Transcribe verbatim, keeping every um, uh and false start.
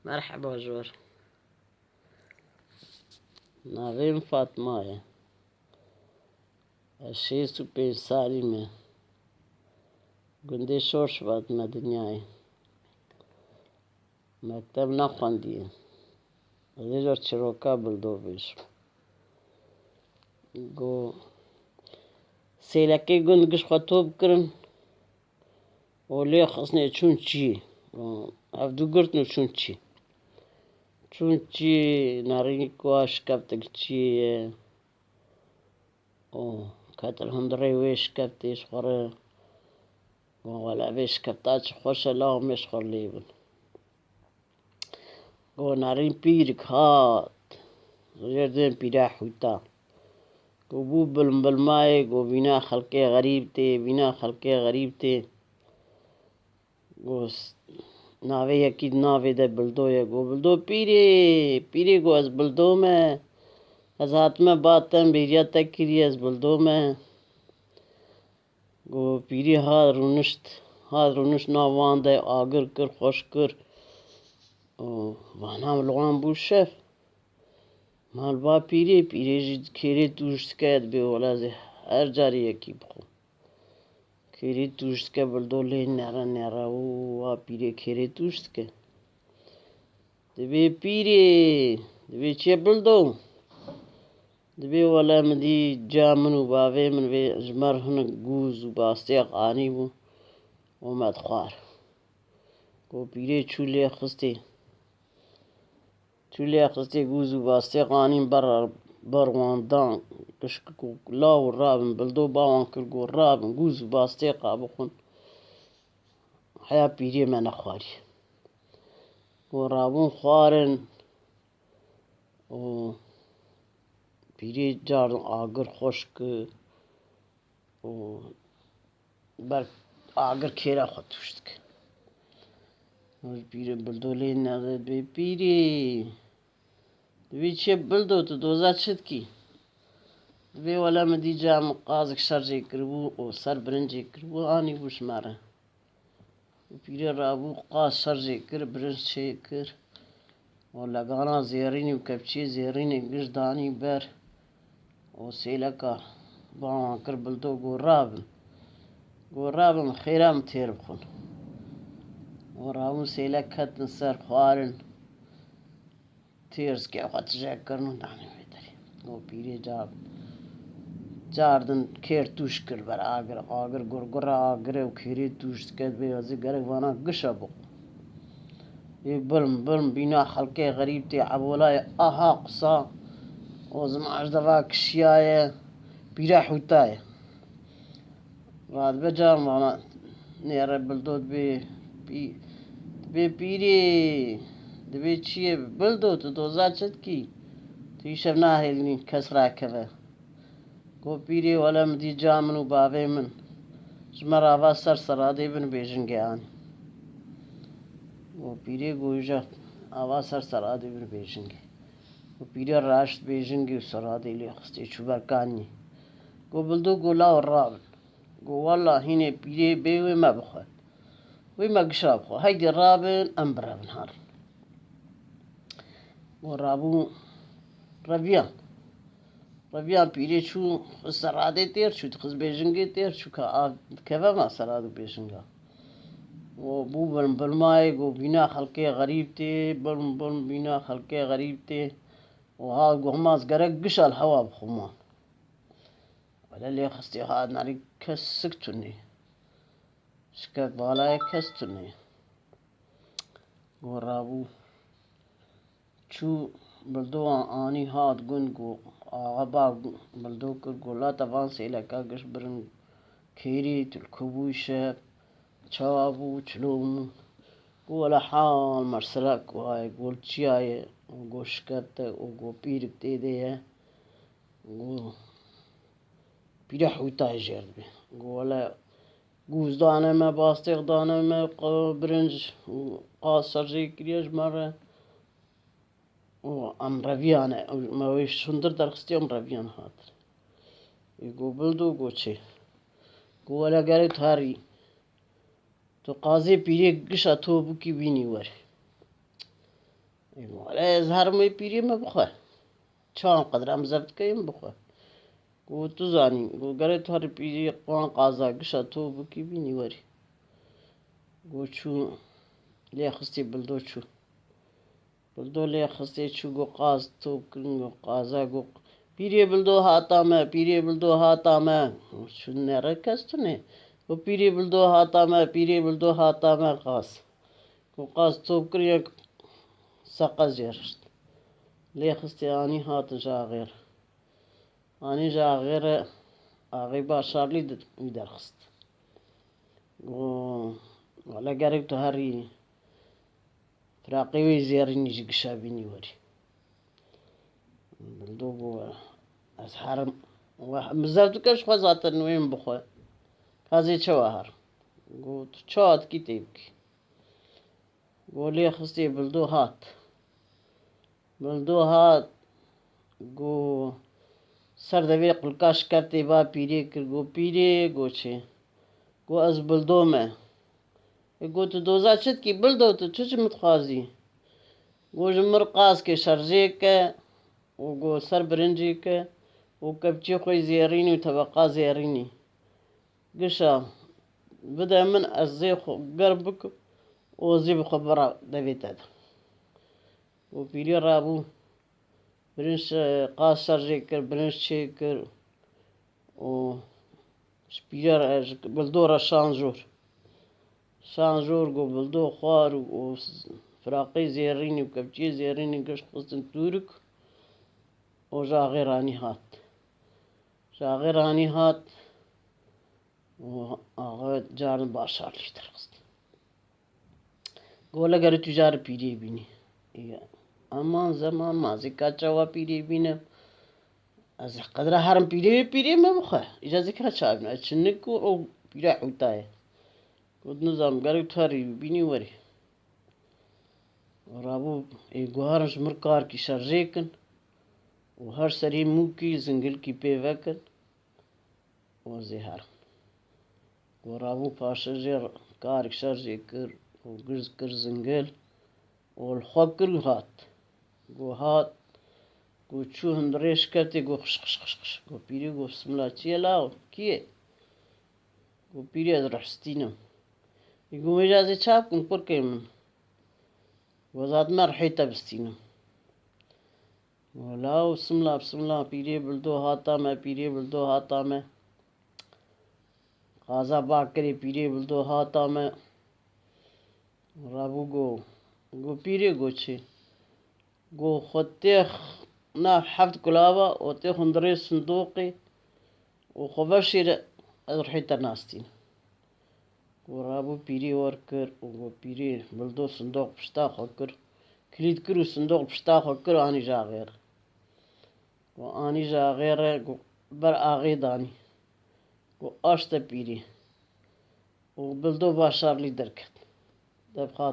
Merheba jor. Navê min Fatma ye. Ez şêst û pênc salî me. Gundê Şorş hatime dinyayê. Mekteb nexwendiye. Ez ê car çiroka Bildo bêjim. Go sêlekê gund giş xwe top kirin. Û lê xistinê çûn çiyê. Û ev du girtin û çûn çiyê. Çûn çiyê, nerînî ku şikeftik çiyê ye. Û ketin hundirê wê şikeftê ji xwe re. Û wele vê şikefta çi xweş e, la hûn mêj xwe lê bin. Go nerîn pîrik hat. Jêr dên pîre hûta. Go bû bilmbilmayê, go vîna xelkê xerîb tê, vîna xelkê xerîb tê. Go s-, navê yekî di navê de Bildo ye. Go Bildo pîrê, pîrê go ez Bildo me. Ez hatime ba te, bêriya te kiriye, ez Bildo me. Go pîrê hat rûnişt, hat rûnişt nav wan de agir kir, xweş kir. Û vana li wan bû şev. Mal ba pîrê, pîrê jî kêrê tûj dike, dibê wela ez ê her carê yekî bixwim. Kêrê tûj dike, Bildo lê nere nere û wa pîrê kêrê tûj dike. Dibê pîrê, dibê çi ye Bildo? Dibê wele min dî ca min û bavê min vê ji me re hinek gûz û bastêq anîbû û me dixwar. Go pîrê çû lê xistê. Çû lê xistê gûz û bastêq anîn ber, ber wan dan, gişk ku law rabin, Bildo ba wan kir, go rabin, gûz û bastêqa bixwin. Heya pîrê me nexwarî. Go rabûn xwarin û pîrê carin agir xweş kir û ber agir kêra xwe tûj dike. Pîrê Bildo lê nere, dibê pîrê. Dibê çi ye Bildo, tu doza çi dikî? Dibê wele min dî ca min qazek şer jê kiribû û ser birincê kiribû, anîbû ji me re. Û pîrê rabû qaz şer jê kir, birinc çê kir. Û legana zêrînê û kepçiyê zêrînê giş danî ber. Û sêleka ba wan kir, Bildo go rabin. Go rabin, xêra min têr bixwin. Û rabûn sêlek ketin ser xwarin. Têr zikê xwe tije kirin û danîn wê derê. Go pîrê car, car din kêr tûj kir ber agir. Agir gurgura agirê û kêrê tûj dike, dibê ez ê gerek vana gişa bixwim. Ê bilm bilm bîna xelkê xerîb tê, ebolayê aha qusa û ziman ji deva kişiyaye, pîre hûta ye. Radibe carin vana nêre Bildo, dibê pî-, dibê pîrê, dibê çi ye Bildo, tu doza çi dikî? Tu îşev nahêlînî kes rakeve. Go pîrê, wele min dî ca min û bavê min ji me re ava ser seradê bin bêjingê anî. Go pîrê, go îja ava ser seradê bin bêjingê. Go pîrê raşt bêjingê û seradê lê xistê çû ber kaniyê. Go Bildo, go law rabin. Go wela hînê pîrê bê wê me bixwe. Wê me gişa bixwe. Heydê rabin, em birevin herin. Go rabû reviyan. Reviyan pîrê çû, xist seradê têr çû, dixist bêjingê têr çû ka av dikeve ma serad û bêjinga. Go bû bilm bilmayê, go bîna xelkê xerîb tê, bilm bilm bîna xelkê xerîb tê. Û hat go hema ez gerek gişa li hewa bixwim wan. Wele lê xistê hat nerî kes sik tunê. Şikek balayê kes tunê. Go rabû. Çû Bildowan anî hat gund, go axa ba Bildo kir, go la te van sêleka giş birin kêrî, tu li ku bûyî şev, çawa bû, çilo bû? Go wele hal mersela ku aye, go li çiya ye, go şikefte û go pîrik tê de ye. Go pîre hûtayê jêr dibê. Go wele gûz dane me, bastêq dane me, qa-, birinc û qas serjê kiriye ji me re. Û em reviyane, me wê şundir derxistiye, em reviyane hatin. Ê go Bildo, go çê. Go wele gerek tu herî. Tu qazê pîrê gişa to bikî bînî were. Ê, wele ez herim wê pîrê me bixwe. Çawan qedra min zeft dike, ê min bixwe. Got, tu zanî, got, gerê tu herî pîrê wan qaza gişa to bikî bînî werî. Got, çû lê xistî bildo çû. Bildo lê xistê çû, got, qaz top kirin, got, qaza, got, pîrê bildo hata me, pîrê bildo hata me. Got, çû nere kes tune. Got, pîrê bildo hata me, pîrê bildo hata me qaz. Got, qaz top kir, yek seqe jê rişt. Lê xistê anî hat ji axê re. Anî ji axê re, axê Başarlî di-, wî derxist. Got, wele gerek tu herî firaqê wê zêrînî ji gişa bînî werî. Bildo got, ez herim. We, min zeft dike ji xwe zaten wê min bixwe. Ka zê çawa herim? Got, tu çawa dikî tê bikî. Got, lê xistê bildo hat. Bildo hat, got, ser devê qulka şikeftê ba pîrê kir, got, pîrê, got, çi? Got, ez bildo me. Ê, got, tu doza çi dikî bildo, tu çi ji min dixwazî? Got, ji min qazkê şerjê ke û got, ser birincê ke û kepçê xwe zêrînî û tebeqa zêrînî. Gişa bide min, ez zê xwe germ bikim û zê bi xwe bira devê te de. Û pîrê rabû, birinc, e, qaz şerjê kir, birinc çêkir û ji pîrê re, ji bildo re şan jor. Şan jor, got, bildo xwar û, û firaqê zêrînî û kepçiyê zêrînî giş xistin tûrik û ji axê ranî hat. Ji axê ranî hat û axê carin Başarlî derxist. Got, wele gerê tu cara pîrê bînî. Ê, eman zeman, ma zî ka çawa pîrê bînim? Ez qedra herim pîrê wê pîrê me bixwe. Îca zî ka çawa bînim? Ez çinik û ew pîre hûta ye. Got, nizam, gerek tu herî bînî werî. Rabû, ê, guharin ji mir karkî şerjê kin û her serî mûkî zingilkî pê vekin û zê herin. Got, rabû paşê jê karik şerjê kir û girs kir zingil û li xwe kir û hat. Got, hat, got, çû hundirê şikeftê, got, xş, xş, xş, xş. Got, pîrê, got, bismillah, çi ye law? Kî ye? Got, pîrê, ez rihistînim. Ê, got, wêja ez ê ça bikim, kurkê min? Got, ez hatime rihê te bistînim. Wela û simla, simla, pîrê bildo hata me, pîrê bildo hata me. Qaza bakirê pîrê bildo hata me. Rabû go, go pîrê go çi? Go xwe têx nav heft kulava û têx hundirê sindoqê û xwe veşêre, ez rihê te nastînim. Go rabû pîrê wer kir û go pîrê bildo sindoq pişta xwe kir, kilît kir û sindoq pişta xwe kir, anî ji axê re. Go anî ji axê re, go ber axê danî. Go aşte pîrê. Û bildo başarlî derket. Debxat